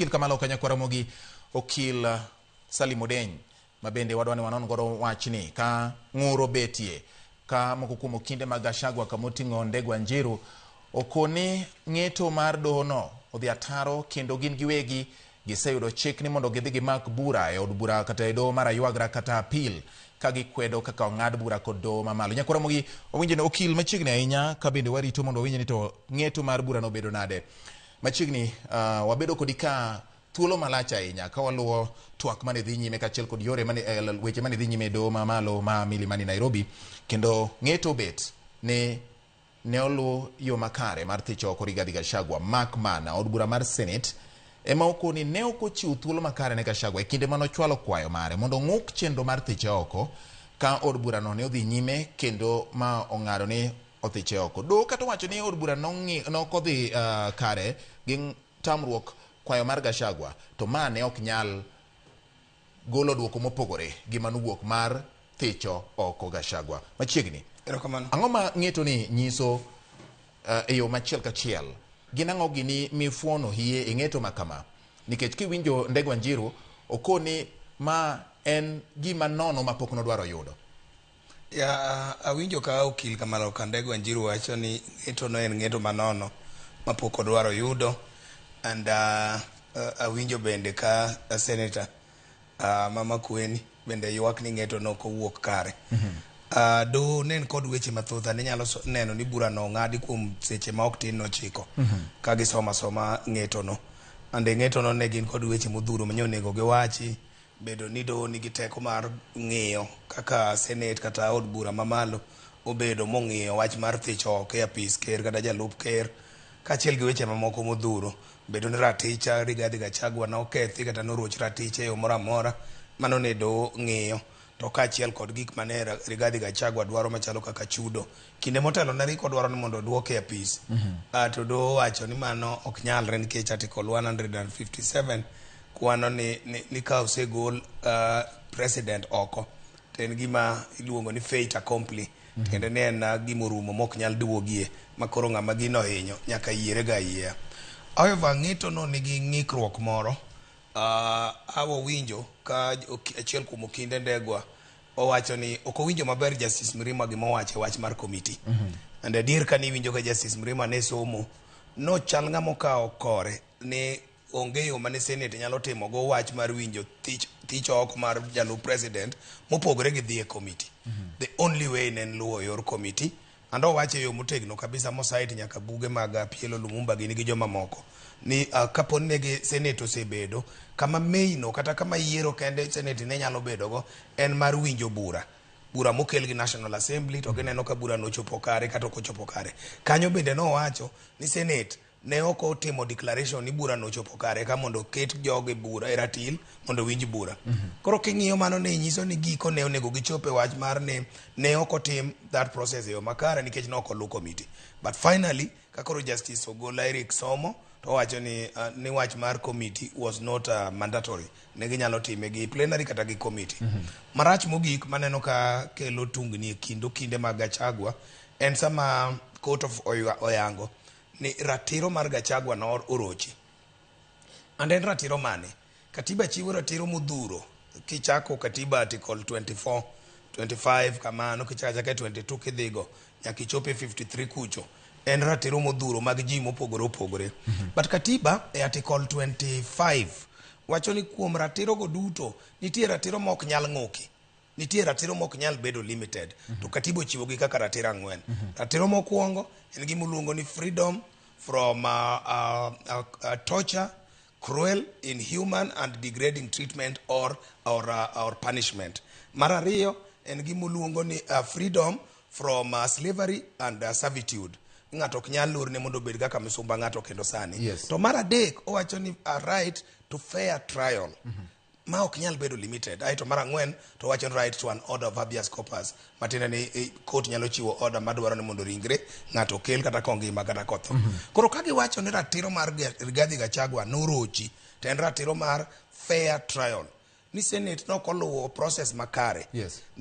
Okil kamalo kanyakwa Ramogi, okil Salim Odeny, ma bende wadwa ni wanon godo wachni ka ng'ur obetie ka moko kuom okinde mag Gachagua kamoting'o Ndegwa Njiru okoni ng'eto mar dohono odhi ataro kendo gin giwegi giseyudo chik ni mondo gidhi gimak bura e od bura kata e doho mar aywagra kata appeal ka gikwedo kaka ong'ad bura kod doho mamalo. Nyakwa Ramogi wawinjo ni okil machiegni ahinya ka bende warito mondo wawinj ni to ng'eto mar burano obedo nade. Machiegni wabedo kodi ka thuolo malach ahinya ka waluwo twak mane dhi nyime kaachiel kod yore mane weche mane dhi nyime e doho mamalo ma Milimani Nairobi kendo ng'eto bet ni ne oluw yo makare mar thicho oko Rigathi Gachagua mak mana od bura mar Senate ema okoni ne ok ochiw thuolo makare ne Gachagua e kinde mane ochwalo kwayo mare mondo ong'uk chenro mar thiche oko ka od burano ne odhi nyime kendo ma ong'ado ni othiche oko. Doho kata owacho ni od bura nokodhi kare gi tamruok kwayo mar Gachagua to ma ne ok nyal golo duoko mopogore gi manowuok mar thicho oko Gachagua. Machiegni. Erokamano. Ang'o ma ng'eto ni nyiso e yo machiel kachiel? Gin ang'o gini mifuono hie e ng'eto ma kama? Nikech kiwinjo Ndegwa Njiru okoni ma en gima nono ma pok nodwaro yudo. Ya, awinjo ka okil Kamalo Ndegwa Njiru wacho ni ng'eto no en ng'eto manono mapok odwaro yudo and awinjo bende ka senator Mama Kweni bende ywak ni ng'eto no ok owuok kare. Doho ne en kod weche mathoth ane nyalo neno ni bura no ong'adi kuom seche ma ok tin nochiko ka gisomo asoma ng'eto no. And e ng'eto no ne gin kod weche modhuro ma onego giwachi bedo ni doho nigi teko mar ng'iyo kaka senate kata od bura mamalo obedo mong'iyo wach mar thicho oko e apis ker kata jalup ker kaachiel gi weche mamoko modhuro bedo ni raticha Rigathi Gachagua nokethi kata noroch ratiche e yo moro amora mano ne doho ng'iyo to kaachiel kod gik mane Rigathi Gachagua dwaro machalo kaka chudo kinde motelo ne rik odwaro ni mondo oduoke e apis to doho owacho ni mano ok nyalre nikech article 157 kwano ni ka osegol president oko to en gima iluongo ni fait accompli tiende ni en gima orumo mok nyal duogie ma koro ng'ama gino ohinyo nyaka yiere ga ayieya. However, ng'eto no nigi ng'ikruok moro awowinjo ka achiel kuom okinde Ndegwa owacho ni ok owinjo maber Justice Mrima gima owacho e wach mar committee. And adier ka niwinjo ka Justice Mrima ne somo nochal ng'ama okawo kore ni onge yo mane Senate nyalo timo go wach mar winjo thich oko mar jalup president mopogore gi dhi e committee. The only way ne en luwo yor committee and owacho e yo motegno kabisa mocite nyaka buge mag Pielo Lumumba gini gi joma moko ni kapo ni negi Senate osebedo kama meino kata kama yiero kende Senate ne nyalo bedogo en mar winjo bura bura mokel gi National Assembly to gineno ka bura nochopo kare kata ok ochopo kare. Kanyo bende nowacho ni Senate ne ok otimo declaration ni bura nochopo kare ka mondo oket jogi bura e ratil mondo owinj bura. Koro king'iyo mano ne nyiso ni giko ne onego gichop e wach mar ni ne ok otim that process e yo makare nikech ne ok oluw committee. But finally ka koro Justice Ogola Eric somo to owacho ni wach mar committee was not mandatory. Ne ginyalo time gi plenary kata gi committee. Marach mogik maneno ka kelo tungni e kind okinde mag Gachagua en sama court of oyango ni ratiro mar Gachagua no orochi. And en ratiro mane? Katiba chiwo ratiro modhuro kichako katiba article 24, 25 kamano kichako achaka 22 kidhigo nyaka ichop e 53 kucho. En ratiro modhuro mag ji mopogore opogore. But katiba e article 25 wacho ni kuom ratiro go duto nitie ratiro ma ok nyal ng'uki. Nitie ratiro ma ok nyal bedo limited. To katiba ochiwo gi kaka ratiro ang'wen. Ratiro mokwongo en gima oluongo ni freedom from torture, cruel, inhuman and degrading treatment or punishment. Mar ariyo en gima oluongo ni freedom from slavery and servitude. Ng'ato ok nyal lorne mondo obed kaka misumba ng'ato kendo sani. To mar adek owacho ni a right to fair trial. Ma ok nyal bedo limited. Aeto mar ang'wen to wacho ni right to an order of habeas corpus. Matiende ni court nyalo chiwo order madwaro ni mondo ringre ng'ato okel kata kongima kata kotho. Koro ka giwacho ni ratiro mar Rigathi Gachagua norochi to en ratiro mar fair trial. Ni Senate nok oluwo process makare.